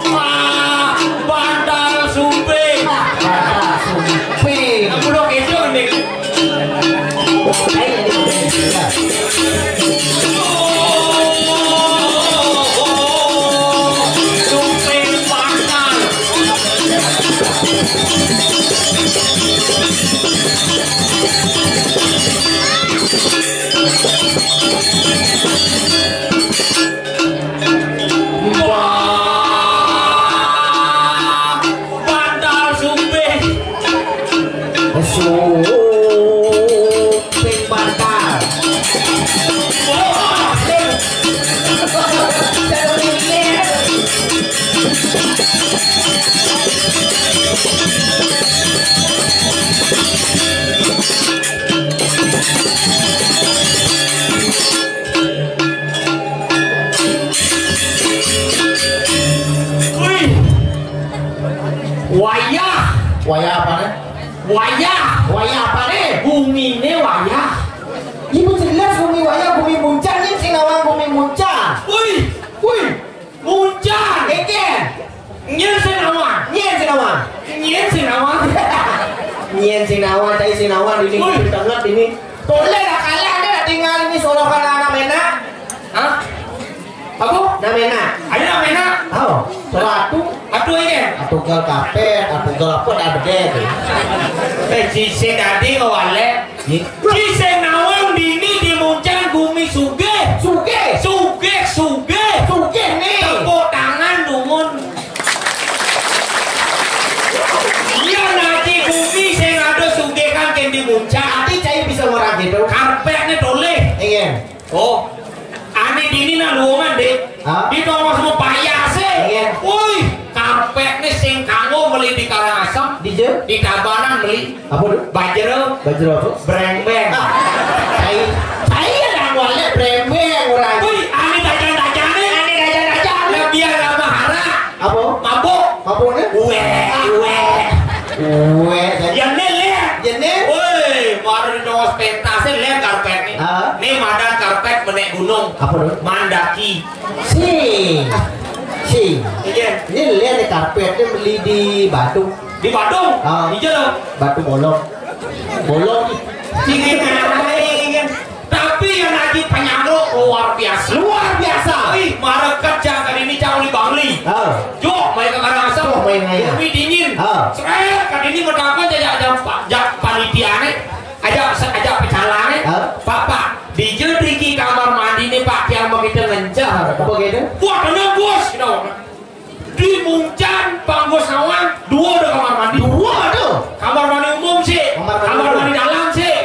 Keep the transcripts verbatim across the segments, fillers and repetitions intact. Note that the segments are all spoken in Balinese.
Wah, bantal sumping. Bantal sumping. Ampun, oke, Jun, nih. Sumping bantal. Wah, bantal sumping. Sumping bantal. Wah, wih. Wayah. Wayah apa nih? Wayah. Wayah apa nih? Gumine wayah. Ibu jelas gumi wayah, gumi Muncar nih, sing nawang gumi Muncar. Wih, wih. Muncar. Keke. Nyén sing nawang. Nyén sing nawang. Nyén sing nawang. Nyén sing nawang, cai sing nawang, ini. Wih. Banget ini. Boleh lah, kalian ada tinggal ini sorokan anak mena. Hah? Apa? Namena. Ayo, namena. Oh, solo atu. Atu aja. Atu gal kapet, atu gal apa dah beda tuh. Eh, cicing tadi kau walek. Cicing nawang dini di Muncar gumi sugih. Sugih. Sugih, sugih. Sugih nih. Tepuk tangan, dumun. Iya, nanti gumi sing ada sugih kan kén di Muncar. Ati cai bisa ngorang gitu. Karpetnya toleh. Iya. Oh. Ane dini nak luwungan, Dik. Hah? Di tongos mu payah sih. Iya. Wih, karpetnya sing kanggo beli di Karangasem. Di je? Di Tabanan beli. Apa tuh? Bajero. Bajero apa? Brembeng. Ah, cai. Cai ya nang wale brembeng orang. Wih, ane dajan-dajane. Ane dajan-dajane. Lah biar nggak mahara. Apa? Mabuk. Mabuknya? Uwe, uwe. Uwe. Ya, nih, lihat. Ya, nih. Woi, baru di tongos pentas, lihat karpet nih. Ah. Nih, madan karpet menek gunung. Apa tuh? Mandaki. Si. Si. Iya. Ini lihat nih, karpetnya beli di Badung. Di Badung? Ah. Iya loh. Batu bolong. Bolong. Ini kan. Tapi yang lagi penyanglo luar biasa. Luar biasa. Ih, mareket jang kali ini jauh di Bangli. Ah. Jo, main ke Karangasem. Jo, main aja. Bumi dingin. Ah. Seret, kali ini mendapat aja, aja, aja panitia nih. Aja, aja pecalang nih. Ah. Pak, Pak, di Jediki kamar mandi nih, Pak, yang begitu ngencah. Begitu? Wah, tenang, Bos. Gitu. Di Muncar, Pak Bos nawang, dua ada kamar mandi. Dua ada. Kamar mandi umum sih. Kamar mandi umum. Kamar mandi dalam sih.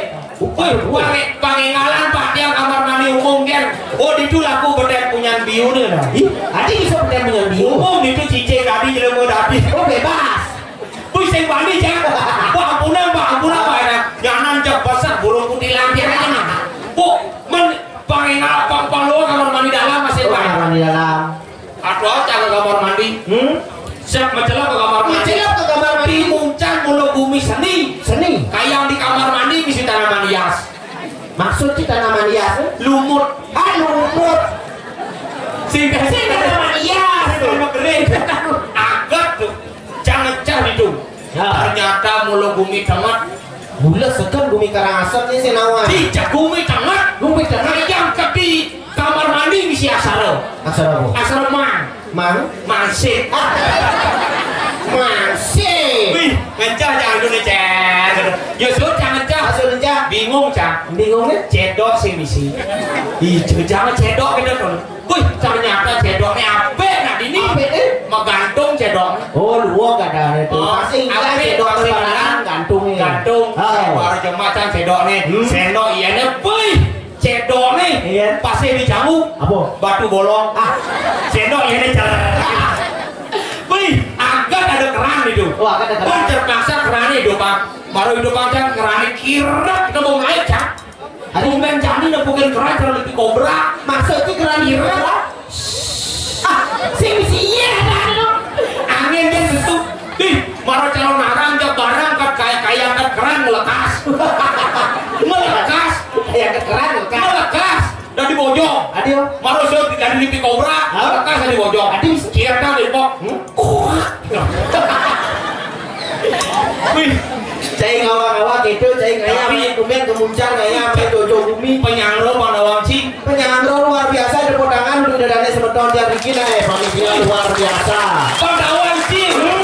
Woi, pangé-, pangéngalan, Pak, tiang kamar mandi umum, kan. Oh, ditu laku betén punyan biuné, nah. Ih, adi bisa betén punyan biu? Umum ditu cicing dadi, jelema dadi. Oh, bebas. Wih, sing bani, Cang. Wah, ampunan, Pak, ampunan, Pak, ya. Nyanan cek besar, burung putilan, tiang aja, nah. Oh, men, pangéngalan, pang, pang luar kamar mandi dalam, masih, oh, Pak. Kamar mandi dalam. Aduh, cang ke kamar mandi. Hmm? Siap mencelok ke kamar mandi. Mencelok ke kamar mandi. Di Muncar mula gumi seni. Seni. Kayang di kamar mandi bisi tanaman hias. Maksud di tanaman hias, eh? Lumut. Ah, lumut. Sing, sing tanaman hias. Sing tanaman kering. Agat tuh. Jangan cah itu. Ya. Ternyata mula gumi tenget. Mula seken gumi Karangasem nih sing nawang. Di gumi tenget. Gumi tenget. Kayang ke di kamar mandi bisi aksara. Aksara apa? Aksara mang. Mang? Mansip. Masih. Wih, ngencah jangan dulu, Cang. Yo, sudah, Cang, ngencah. Ah, sudah, ngencah. Bingung, Cang. Bingung, ya? Cedok sih misi. Ih, jangan cedok gitu tuh. Wih, ternyata cedoknya apik nak dini. Apik, eh? Menggantung cedok. Oh, luwung kadang itu. Oh, pasti enggak apik, cedok pasti sembarangan, menang. Gantung ya. Gantung. Ah. Baru jemacan cedok nih. Hmm. Sendok iya nih. Wih, cedok nih. Iya. Pasti dijamu. Apa? Batu bolong. Ah. Sendok iya nih, jalan. Wih, agak ada keran itu. Oh, agak ada keran. Wih, terpaksa keran itu, Pak. Baru itu, Pak, kan keran kirek, kita mau naik, Cang. Aduh, main jani nepukin keran, keran lebih kobra. Maksudnya keran kira? Ah, sing misi iya, ada, ada. Angin dia sentuh. Ih, mara calon arang, jab barang, kat kayak, kayak kat keran ngelekas. Ngelekas. Kayak kat keran ngelekas. Ngelekas. Dari bojong. Adio. Mara sudah dari lipi kobra, hah? Ngelekas dari bojong. Adio. Kira kan di pok. Hmm? Wih. Cai ngawa-ngawa gitu, cai ngayam, tapi main kumen ke muncang, ngayam, main dojo gumi. Penyangro mana wangci? Penyangro luar biasa, tepuk tangan untuk dadane semeton tiap riki, nah, eh, panitia luar biasa. Pada wangci, hmm?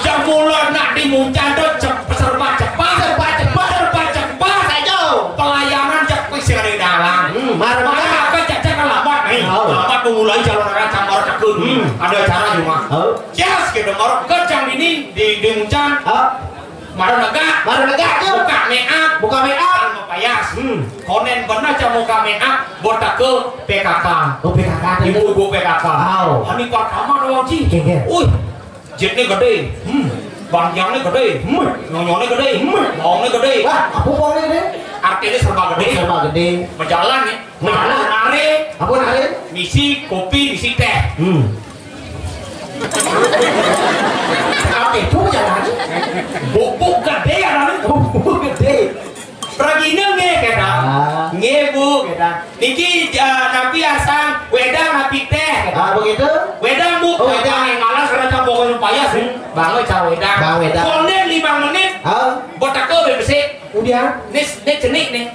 Jam bulan nak di muncang tuh cep-, serba cepat. Serba cepat. Serba cepat. Ayo. Pelayanan cepat sih ada di dalam. Hmm, marah. Mana apa cecek kan lambat nih. Oh. Lambat memulai calon orang campur tekun. Hmm. Ada acara cuma. Oh. Yes, gitu. Baru kerjang ini di, di muncang. Ah. Mara negak. Mara negak, ya. Buka make up. Buka make up. Kan mau payas. Hmm. Konen bener cang muka make up, botak ke P K K. Oh, P K K. Ibu-ibu P K K. Wow. Ini pertama doang, Ci. Oke, oke. Wih, jetnya gede. Hmm. Banjangnya gede. Hmm. Nyonyone gede. Hmm. Baongnya gede. Wah, apa baongnya gede? Artinya serba gede. Oh, serba gede. Berjalan nih. Berjalan. Nare. Apa nare? Misi kopi, misi teh. Hmm. Apa itu jalan? Bubuk gede ya, Rani? Bubuk gede. Ragina nge, kata. Ah. Nge, Bu, kata. Niki, eh, napi asang, wedang napi teh, kata. Ah, begitu? Wedang, Bu. Oh, wedang. Yang ngalas, karena campur payas, hmm. Bangun, cah wedang. Bang wedang. Konden lima menit, ah. Botak ke besi. Udah. Nih, nih cenik, nih.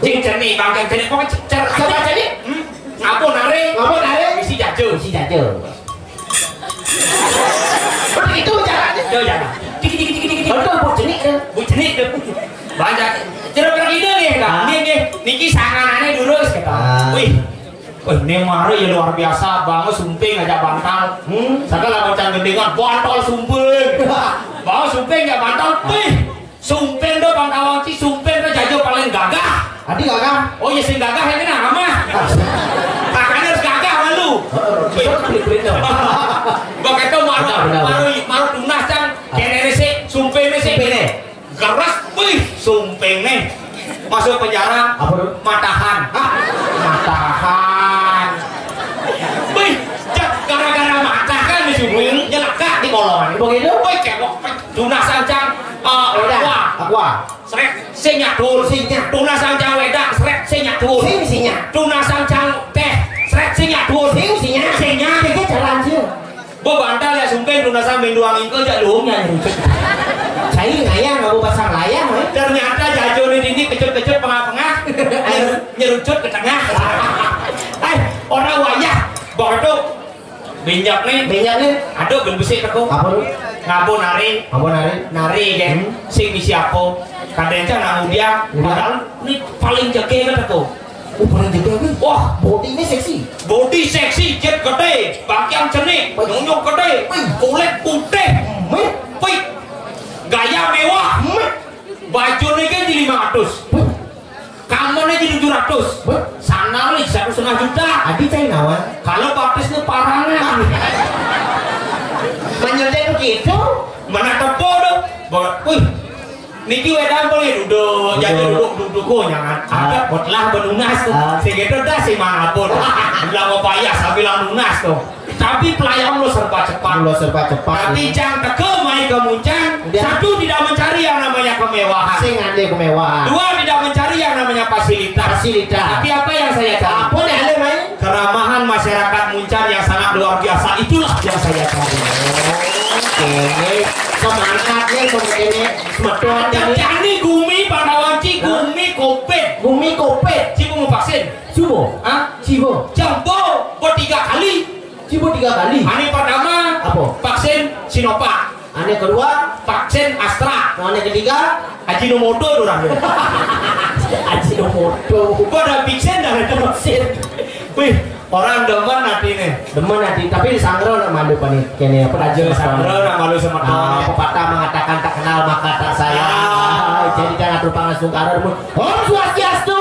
Cing cenik, bangkang cenik, kok cer-, cer-, coba cenik? Hmm? Ngapa nare? Ngapa nare? Isi jajo. Isi jajo. Begitu caranya. Yo, jangan. Dikit, dikit, dikit, dikit. Betul, Bu cenik, ya. Bu cenik, tuh. Banyak. Cerita begini nih, Kak. Ah. Nih, nih. Niki sanganane durus, gitu. Ah. Wih. Wih, ini mari ya luar biasa, bangun sumping aja bantal. Hmm. Segala macam gendingan, bantal sumping. Bangun sumping ya bantal. Ah. Wih. Sumping do, Bang Tawang Ci, sumping do jajo paling gagah. Adi gagah? Oh, iya, sing gagah yang kena, Mama. Makanya harus gagah malu. Heeh, bisa klik-klik dong. Begitu maru, benar, benar, maru, benar. Maru tunas, Cang. Ah. Kene sih, sumping sih. Sumping nih. Geras, wih, sumping nih. Masuk penjara. Apa tuh? Matahan. Hah? Matahan. Wih, cak gara-gara matahan nih sumping, hmm, nyelekak di kolongan. Begitu? Wih, cewek. Tunasan, Cang, eh, Aqua. Aqua. Sret, sing nyatur. Sing nyatur. Tunasan, Cang, wedang, sret, sing nyatur. Sing, sing nyatur. Tunasan, Cang, teh, sret, sing nyatur. Sing, sing nyatur. Sing nyatur. Iki jalan sih. Bo bantal ya sumping tunasan main doang ingkul jak luhung ya nyerucut. Cai ngayang nggak mau pasang layang, eh. Ternyata jajo ini, ini kecut-kecut pengah-pengah, nyer-, nyerucut ke tengah. Eh, orang wayah, bodoh. Minyak nih. Minyak nih. Aduh, ben besik aku. Apa lu? Ngabon nari. Ngabon nari. Nari, kan? Hmm. Sing misi apa? Kadang aja nak mudiang. Mudiang. Padahal ini paling jege kan aku. Oh, paling jege kan? Wah. Body ini seksi. Body seksi, jet gede, bagian cenik, wih, nyunyuk gede, wih, kulit putih. Wih. Wih. Gaya mewah. Wih. Baju nih kan di lima ratus. Wih. Kamarnya jadi tujuh ratus. Wah. Sandal nih satu setengah juta. Adi cai nawan. Kalau baptis nih parangan. Menyelidiki begitu. Mana tepo dong? Bo-, wih. Niki wedang boleh duduk, jadi duduk, duduk, oh, jangan. Ah. Ada potlah benunas tuh. Ah. Segitu dah sih mah apa tuh. Bilang mau payah, saya bilang lunas tuh. Tapi pelayan lo serba cepat. Lo serba cepat. Tapi Cang teke mai ke Muncang. Ya. Satu, tidak mencari yang namanya kemewahan. Sing ada kemewahan. Dua, tidak mencari yang namanya fasilitas. Fasilitas. Tapi apa yang saya cari? Apa nih, ada, Mai? Keramahan masyarakat Muncang yang sangat luar biasa. Itulah yang saya cari. Oke. Semangat nih, semangat ini. Semeton ini. Jani gumi, Pandawanci, hah? Gumi covid. Gumi covid. Cibu mau vaksin? Cibu. Hah? Cibu. Jambo, buat tiga kali. Cibu tiga kali. Hari pertama, apa? Vaksin Sinovac. Ane kedua, vaksin Astra. Nah, ane ketiga, Ajinomoto tuh orang. Ajinomoto. Gua ada vaksin dah itu vaksin. Wih, orang demen hati nih. Demen hati, tapi disangro nak malu panik. Kene apa aja disangro nak malu sama ah, pepatah mengatakan tak kenal maka tak sayang. Ah. Ah, jadi jangan lupa langsung karar. Om Swastiastu.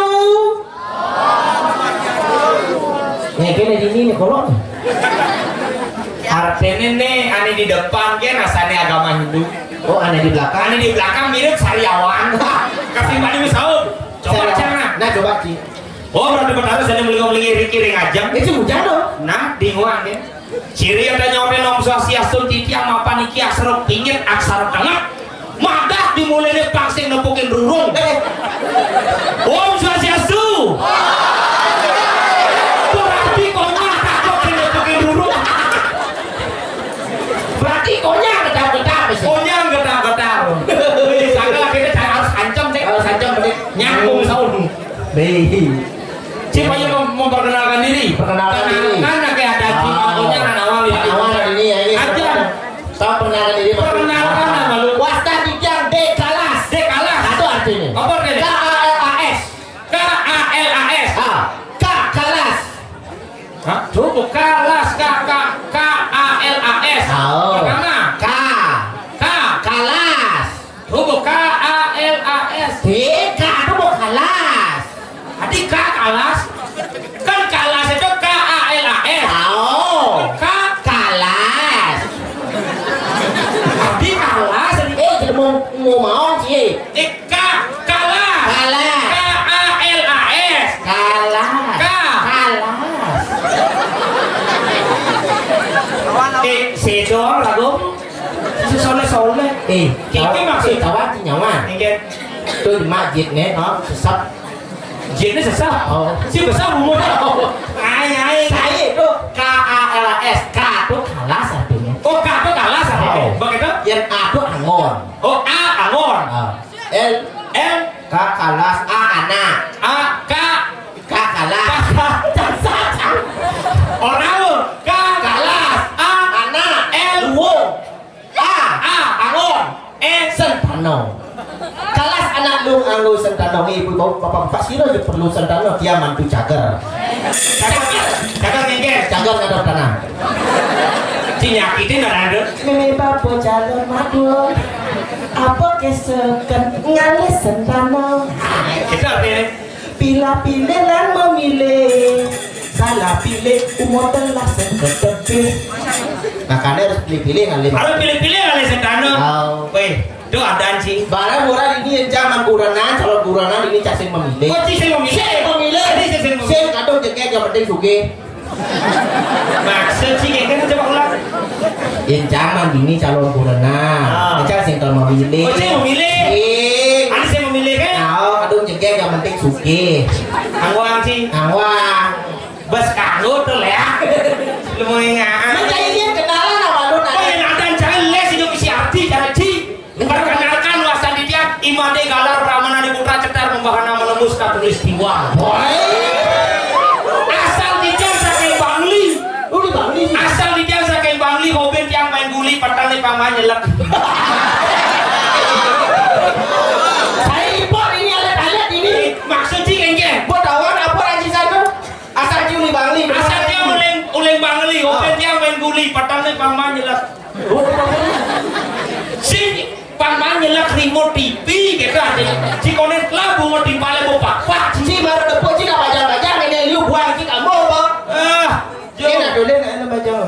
Nih, kene di ini nih kolom. Artinya nih, ane di depan kan asane agama Hindu. Oh, ane di belakang. Ane di belakang mirip sariawan. Kasih mandi saum. Coba cang nah. Nah, coba Ci. Oh, berarti pertama saya melihat-melihat Riki ring ajam. Itu hujan dong. Nah, bingung ya. Ciri ada nyawa Om Swastiastu titiang mapan iki aksara pingit aksara tengah. Madah dimulainya pang sing nepukin rurung. Eh. Om Swastiastu. Berarti konyang takut sing nepukin rurung. Berarti konyang gedap-gedap sih. Konyang gedap-gedap. Jadi sana kita harus ancam cek. Harus ancam bener. Nyambung saun. Baik. Siapa yang mem- memperkenalkan diri? Perkenalkan diri. Perkenalkan, kayak ada di Ah. Pokoknya anak awal ini. Anak awal ini ya, ini. Aja. Tahu perkenalkan diri, Mas? Perkenalkan nama lu. Wasta titiang Dekalas. Dekalas. Satu artinya. Apa artinya? K A L A S. K A L A S. Ah. Ka Kalas. Hah? Tuh, Kalas, K K K A L A S. Oh. Pertama. Ka. Ka. Kalas. Tuh, K A L A S. Deka, tuh, Kalas. Tadi K Kalas. Kan Kalas itu K A L A S. Oh. K Kalas. Tadi Kalas. Eh, jadi mau mau mau sih. Eh, K Kalas. Kalas. K A L A S. Kalas. Ka. Kalas. Eh, sedor lagu. Si soleh-soleh. Eh, kiki maksud tawa nyawa. Nggih. Tuh di masjid nih, oh, sesat. Jin ini sesat. Oh. Si besar umurnya. Ai ai. Saya itu K A L A S. K itu kalas artinya. Oh, K itu kalas artinya. Oh. Begitu? Yang A itu angon. Oh, A angon. Ah. L. L. K kalas A anak. A K. K kalas. Orang lu. K kalas A anak. L. Luwung. A, A, angon. E, sentano. Kalas anak lu nganggo sentano. Ibu, bapak, bapak, sira ya perlu sentano, dia mantu cager. Cager, cager ngengger. Cager ngadep tanah. Dinyakitin ora ada. Meme bapak calon madul. Apa keseken ngalih sentano. Kita pilih. Pilih-pilih lan memilih. Salah pilih umur telah sing ketebih. Makanya harus pilih-pilih ngalih. Harus pilih-pilih ngalih sentano. Oh. Weh, itu ada sih. Barang murah ini yang zaman kurenan, calon kurenan ini cak sing memilih. Oh, cak sing memilih. Sing memilih. Tadi sing memilih. Sing kadung jegeg yang penting sugih. Maksud sih kayak gitu coba ulang. Yang zaman ini calon kurenan. Ah. Ini cak sing kalau memilih. Oh, sing memilih. Sing. Ada sing memilih kan? Nah, oh, kadung jegeg yang penting sugih. Angwang sih. Angwang. Bas kanggo tuh ya. Lu mau ingat. Mencari dia kenalan sama lu, oh, nanti. Yang ada jangan les itu isi arti cara ci. Perkenalkan, wasta titiang Imade Galar Pramana di Putra Cetar Membahana Menembus Katulistiwa. Boy. Asal titiang saking Bangli. Lu di Bangli? Asal titiang saking Bangli, hobi tiang main guli, petang nih paman nyelek. Saya impor ini alat-alat ini. Maksud sih kengke. Buat awan apa aja sana? Asal cium di Bangli. Asal cium uling, uling Bangli, oh, dia main guli, petang nih paman nyelek. Si paman nyelek remote T V gitu aja. Si konen labu mau timpale mau pakpak. Si baru depok si bajang-bajang ini lu buang si kamu apa? Ah, ini dulu nak bajang.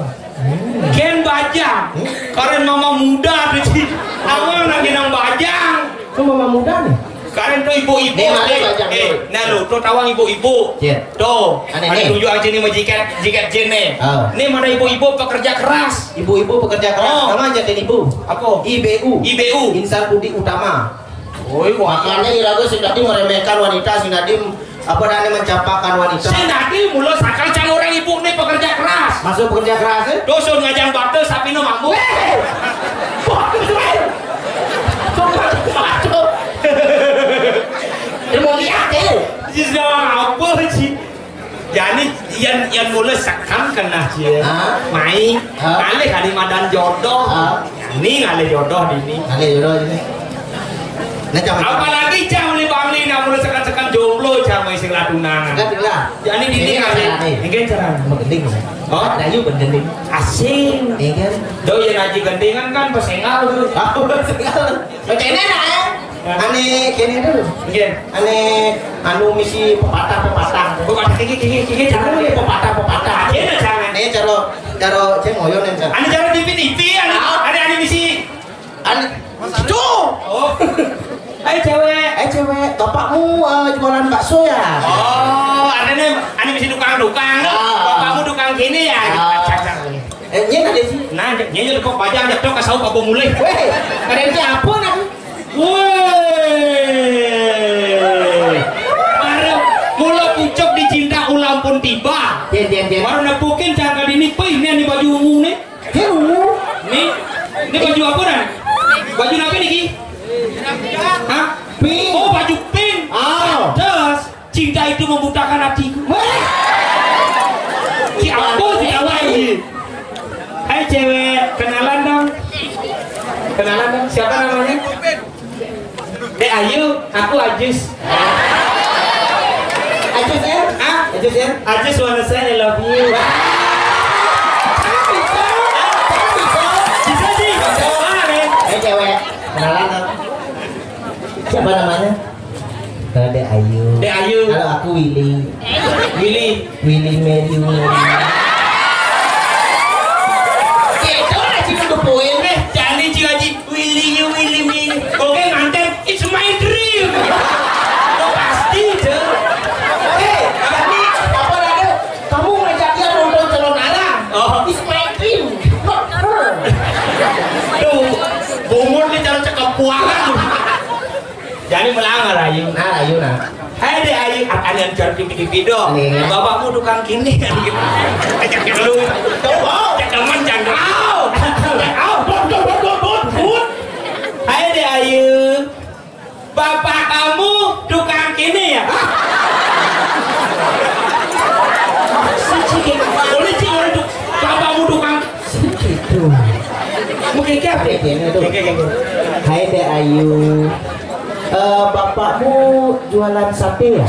Gen bajang. Karen mama muda tuh si. Awang lagi nang bajang. Itu mama muda nih. Karen tuh ibu-ibu. Nih, mana nih, bajang eh, tuh. Nah lu, tuh tawang ibu-ibu. Iya. Tuh, aneh ada nih. Tunjuk aja nih sama jikat, jikat jin nih. Ah. Nih mana ibu-ibu pekerja keras. Ibu-ibu pekerja keras. Oh. Sama aja dan ibu. Apa? I B U. I B U. Insan Budi Utama. Woi, wah. Makanya irago sing tadi meremehkan wanita, sing tadi apa namanya mencapakan wanita. Sing tadi mula sakal cang orang ibu nih pekerja keras. Masuk pekerja keras ya? Dosun ngajang batu sapi no mambu. Weh! Bagus, weh! Coba, coba, coba. Dia mau lihat ya? Sisa apa sih? Jadi yang yang mulai sekarang kena sih. Hah? Mai, hah? Alih kali madan jodoh. Hah? Ini ngalih jodoh dini. Ngalih jodoh dini. Nah, cang. Apalagi cang meli bangli, nak mula sekan-sekan jomblo, cang masih tunangan. Sekan dulu lah. Jadi dini ini ngalih. Caranya. Ini cara. Menggending. Oh, ada yuk menggending. Asing. Iya kan? Do ya ngaji gendingan kan pesengal tuh. Apa pesengal? Macam mana, nak, ya? Ane kene dulu. Nggih. Ane anu misi pepatah-pepatah. Pepatah kiki kiki kiki jangan dulu. Pepatah-pepatah. Aja dah jangan. Nih cara cara cek ngoyo nih cara. Ane cara tipi-tipi ane. Ah. Ane ane misi. Ane itu. Oh. Ayo cewek. Eh cewek, bapakmu eh, jualan bakso ya? Oh, ane nih ane misi tukang-tukang. Ah. Bapakmu tukang kene ya? Ah. Cacak. Eh, nyen ada sih. Nah, nyen kok baca ada tok kasau apa mulai. Weh, ada itu apa nak? Woi. Mara mula pucuk dicinta ulam pun tiba. Jen, jen, jen. Baru nepukin cangkal ini, pih, ini, ini baju ungu nih. Ini ungu. Nih, ini baju apa nih? Baju apa nih, Ki? Hah? Pink. Oh, baju pink. Ah. Terus, cinta itu membutakan hatiku. Weh. Ki apa sih kawan ini? Hai cewek, kenalan dong. Kenalan dong, siapa namanya? Dek Ayu, aku Ajis. Ajis ya? Hah? Ajis ya? I just wanna say I love you. Bisa sih. Bisa. Mana? Eh cewek, kenalan dong. Siapa namanya? Kalau Dek Ayu. Dek Ayu. Kalau aku Willy. Willy. Willy Meriu. Kita lagi nunggu poin deh. Jadi Ci Haji, Willy you, Willy me. Oke, nganten. It's my dream. Oh, pasti, Cel. Hei, jadi apa lagi? Kamu ngajak dia nonton Calon Arang. Oh. It's my dream, not her. Tuh, bungut nih cara cekap puangan. Jadi melanggar ayu. Nah, ayu nah. Hai deh ayu, akan yang cari pipi-pipi dong. Nih. Bapakmu tukang kini kan gitu. Ajak lu. Coba. Cek teman jangan. Au. Au. Bot, bot, bot, bot, bot. Hai deh ayu. Bapak kamu tukang kini ya? Boleh sih orang tuh. Bapakmu tukang. Gitu. Mungkin kayak apa ya? Oke, oke, oke. Hai deh ayu. Eh, bapakmu jualan sate ya?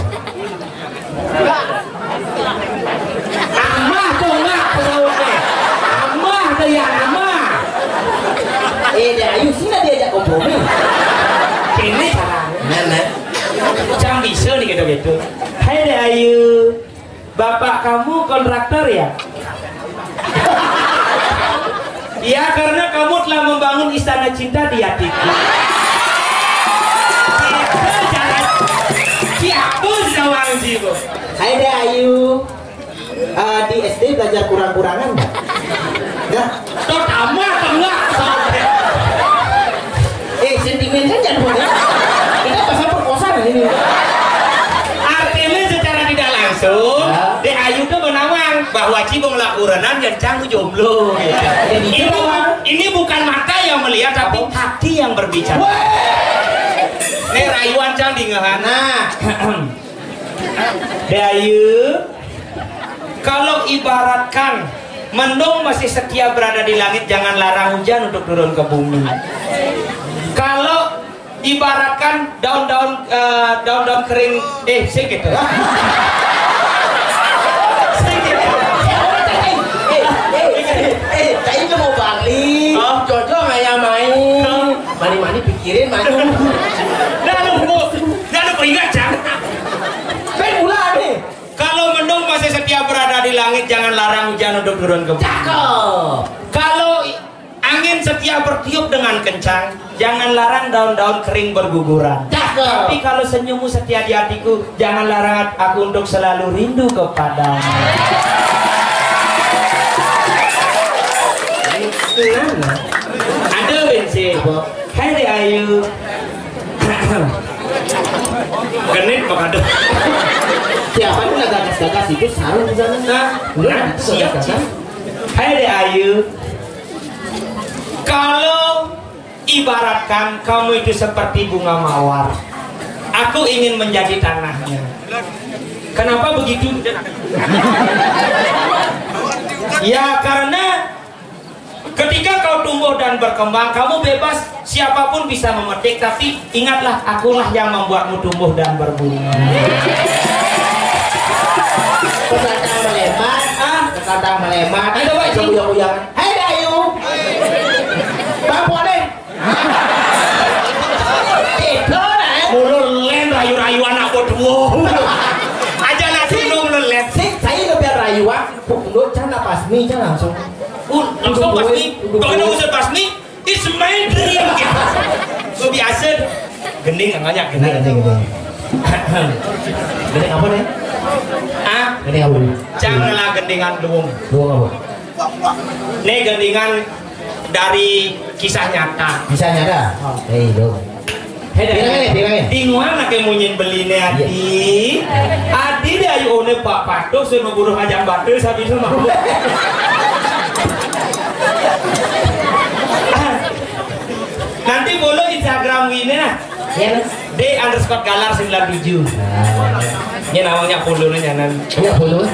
Amah tuh, Mak, pesawatnya. Amah tuh ya, Amah. Eh, dia ayu sih nggak diajak kompromi. Ini caranya. Nah, nah. Jangan bisa nih gitu-gitu. Hai deh ayu. Bapak kamu kontraktor ya? Ya, karena kamu telah membangun istana cinta di hatiku. Itu cara. Siapa sih nawang jiwa? Hai deh Ayu. Eh, di S D belajar kurang-kurangan nggak? Nggak? Terutama tengah. Eh, sentimen kan jangan boleh. Kita pasal perkosaan ini. Artinya secara tidak langsung, ya. Dek Ayu tuh menawang bahwa cibong lakurenan yang canggu jomblo. Gitu. Ini, ini bukan mata yang melihat, tapi hati yang berbicara. Wah. Ini rayuan cang di ngehan. Nah. Dek Ayu, kalau ibaratkan mendung masih setia berada di langit, jangan larang hujan untuk turun ke bumi. Kalau ibaratkan daun-daun, eh, daun-daun kering, eh, sih gitu. Sih gitu. Eh, eh, eh, eh, tadi mau balik. Oh. Jojo ngaya main. Oh. Mani-mani pikirin maju. Dah lu, dah lu peringat, Cang. Ben mula nih. Kalau mendung masih setia berada di langit, jangan larang hujan untuk turun ke bumi. Cakep. Kalau i-, angin setia bertiup dengan kencang, jangan larang daun-daun kering berguguran. Cakep. Tapi kalau senyummu setia di hatiku, jangan larang aku untuk selalu rindu kepadamu. Ada bensin. Apa? Hai deh Ayu. Genit kok ada. Siapa nih nggak gagas-gagas itu sarung di sana? Nah, nah, siap sih. Hai deh Ayu. Kalau ibaratkan kamu itu seperti bunga mawar, aku ingin menjadi tanahnya. Kenapa begitu? Ya karena ketika kau tumbuh dan berkembang. Kamu bebas, siapapun bisa memetik, tapi ingatlah, akulah yang membuatmu tumbuh dan berbunga. Pesantren melemat, ah, pesantren melemat. Ayo, coba, Cing. Kuyang-kuyang. Hei, Dayu. Bang Pone. Tidur, eh. Mulur len rayu-rayu anak bodoh. Aja nak sing, sing, rayuan, bu, lu can apa seni, can langsung. Uh, langsung pas nih. Duduk. Duduk. Kok kita usah pas nih? It's my dream, gitu. Gue biasa gending, makanya gending. Nah, gending, gending. Gending apa nih? Ah? Gending apa nih? Janganlah gendingan luwung. Luwung apa? Nih gendingan dari kisah nyata. Kisah nyata? Oh. Eh, dong. Hei, dah. Bilangin, bilangin. Di mana ke munyin beline, iya. Adi? Adi deh, ayo, one Pak Patok, suruh guru ngajak batu, sabi itu mau. Nanti follow Instagram Wina. Ya, Mas. D underscore galar sembilan tujuh. Nah. Ini namanya follow-nya, jangan. Iya, follow.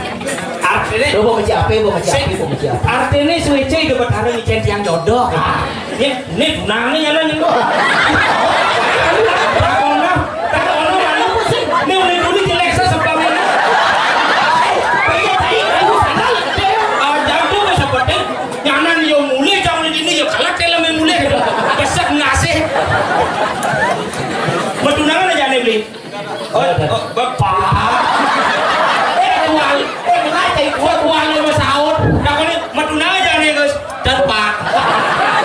Artinya, lo mau ngecek apa, mau ngecek apa, mau ngecek apa? Artinya, suwe itu dapat hari ngecek yang jodoh. Ah. Ini, ini tunangannya, nyala nih. Takona, takona, mana? Ini udah dulu jelek, saya sebab ini. Iya, tadi, aduh, sana. Ah, jatuh, seperti nyanan, yo, mulai, jangan ini, yo, kalah, telah main mulai. Besar ngasih. Mau tunangan aja nih, beli. Oh, oh, bapak. Eh, tuan. Eh, kenapa itu? Gua tuan lu mau sahur. Nah, ini metu aja nih, Gus. Dan Pak.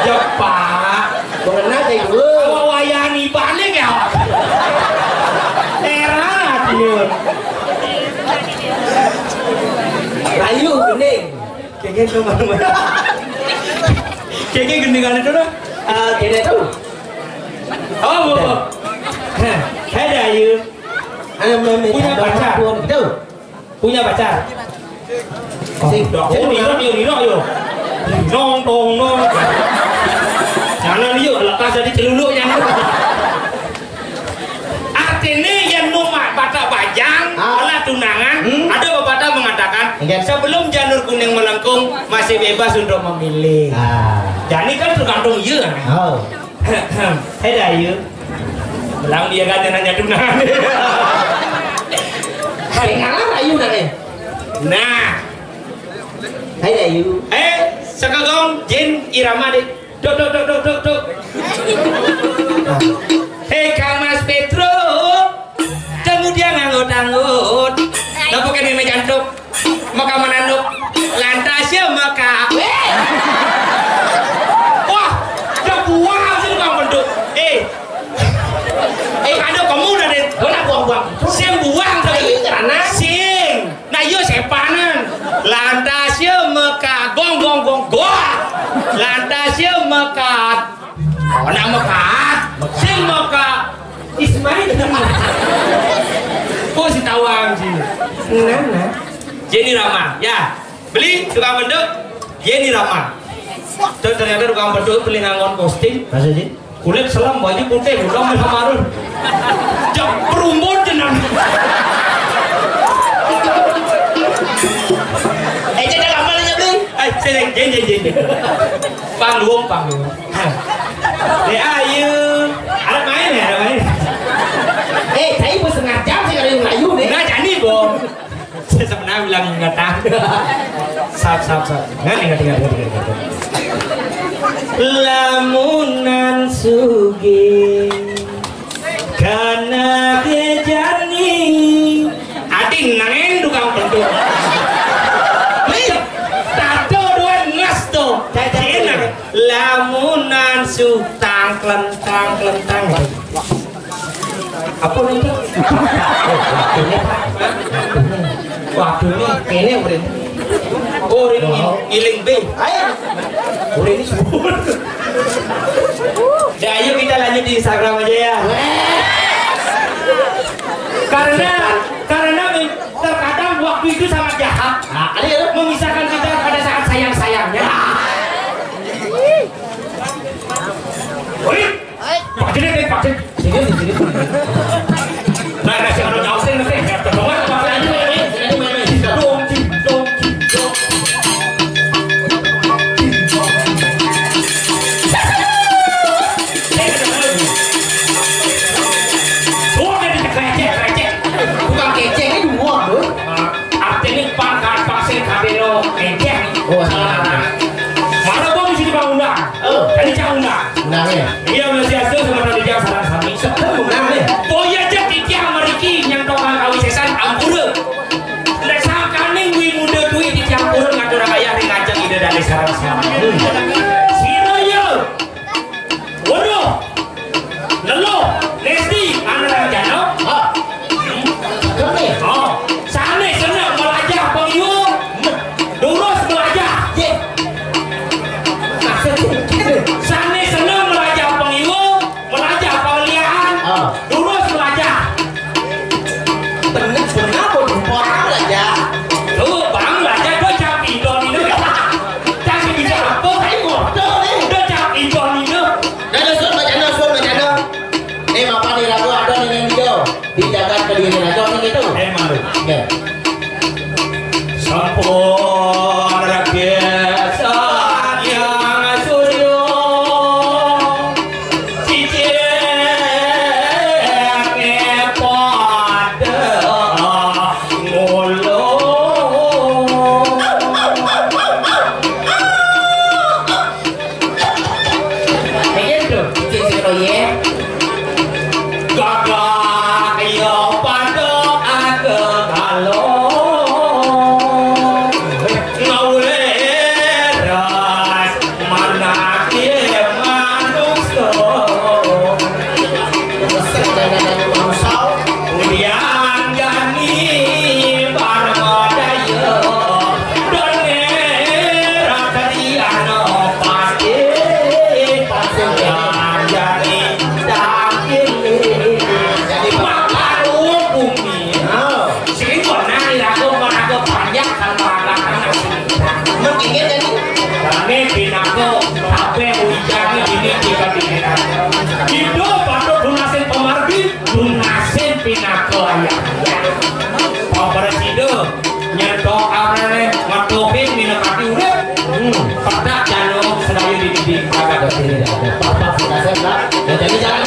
Ya, Pak. Mengenai itu. Kalau wayani balik ya. Heran, Yun. Rayu, gending. Kayaknya itu malu. Kayaknya gendingan itu, dah. Ah, gini tuh. Oh, bu, bu. Heh, ada, Yun. Punya pacar? Punya pacar? Sing. Dah, oh, nira, nira, nira, yo. Nong, tong, nong. Jangan, yuk, lekas dari celuluknya. Artinya, yang nu ma-, batak bajang, ah, ala tunangan, hmm? Ada pepatah mengatakan, iya. Sebelum janur kuning melengkung, masih bebas untuk memilih. Ah. Jadi kan tergantung iya. Oh. Hei, Dayu. Belang dia kan nanya tunangan. Hai, ngalah Dayu nanya. Nah. Hai, Dayu. Eh, sekagong, Jin, Irama, deh. Duk, duk, duk, duk, duk, duk. Hei, Kang Mas Petro. Temu dia nganggut-nganggut. Napa kene me jantuk? Maka menanduk. Lantas ya maka. Wah, udah buang sih tukang bentuk. Eh. Eh, ada kamu udah deh. Mana buang-buang? Sing buang tadi. Ini karena sing. Nah, iya sepanan. Lantas ya maka gong gong gong gong. Lantas ya maka. Oh, nak maka. Sing maka. Ismail. Oh, si tawang sih. Nah, nah. Jenny Rama, ya. Beli tukang beduk, Jenny Rama. Tuh, ternyata tukang beduk beli ngangon kostum. Masa sih? Kulit selam, baju putih, udah main sama Arun. Jam perumbun jenang. Eh, jadi apa nih, Beli? Eh, sini, Jenny, Jenny, Jenny. Panggung, panggung. Dek Ayu. Ada main ya, ada main. Eh, saya mau setengah jam sih kalau yang Melayu nih. Nah, jadi, Bong. Saya sebenarnya bilang ingat, ah. Sap, sap, sap. Nggak, ingat, ingat, ingat, ingat, ingat. Lamunan suge. Karena dia jani. Ati neng tukang pentuk. Nih, tato dua ngas tuh. Cina. Lamunan su tangklentang klentang. Apa nih, Pak? Waduh, ini kene udah. Oh, ini ngiling B. Ayo. Udah ini sebut. Ya, ayo kita lanjut di Instagram aja ya. Karena karena mem- terkadang waktu itu sangat jahat. Nah, ada ya, memisahkan kita pada saat sayang-sayangnya. Wih, Pak Jedet, Pak Jedet. Sini, sini, sini. Nah, nah, si Arno jauh sini, nanti. Dong, dong, dong. Dong, dong, dong. Jadi cang undang. Undang, ya. Iya, Mas Yastu sama Raja sareng sami. Sedeng undang, ya. Boya jek titiang mriki nyentokang kawisésan ampura. Nek sangkaning wi muda duwi titiang purun ngaturang ayah ring ajeng Ida Dané sareng sami. Sira ya. Weruh. Leluh. Nesti. Anak jana. Ah. Sedeng, ya. Oh. Sané seneng melajah pengiwa. Durus melajah. Yé. Maksud sih, gitu. Sané seneng melajah pengiwa, melajah pengeliaan, Ah. Durus melajah. Bener, bener apa? Orang melajah. Tuh, bang melajah, do cap idon ini. Cap bisa apa? Saya bodoh nih. Do cap idon ini. Nah, lu suruh baca, nah, suruh baca, nah. Eh, mapan nih, lagu ada nih, nih, Dio. Di jagat Kediri, nah, jawab gitu. Eh, malu. Oke. Sampun reget Sang Surya, cicingé padha ngulung. Ayo, Bro, cicing sing royé. Gagah ya padha agegalo. Ngawiras manahé manungsa. Wis, manungsa. Udian jani Parmadaya. Dene rakyat pasti. Pasti. Udian jani. Jadi, Pak, bumi. Oh. Sing kok nang iraga maraga banyak kan maraga. Mengkingin jadi. Dane pinaka kabeh wijane dini kita dini. Hidup patut lunasin pemargi, lunasin pinaka ayah. Pak Presiden. Nyentok amrene ngetuhin minekati urip. Hmm. Pedak jano sedaya dididik. Kagak ada sini, ada. Bapak sudah sehat. Ya, jadi jangan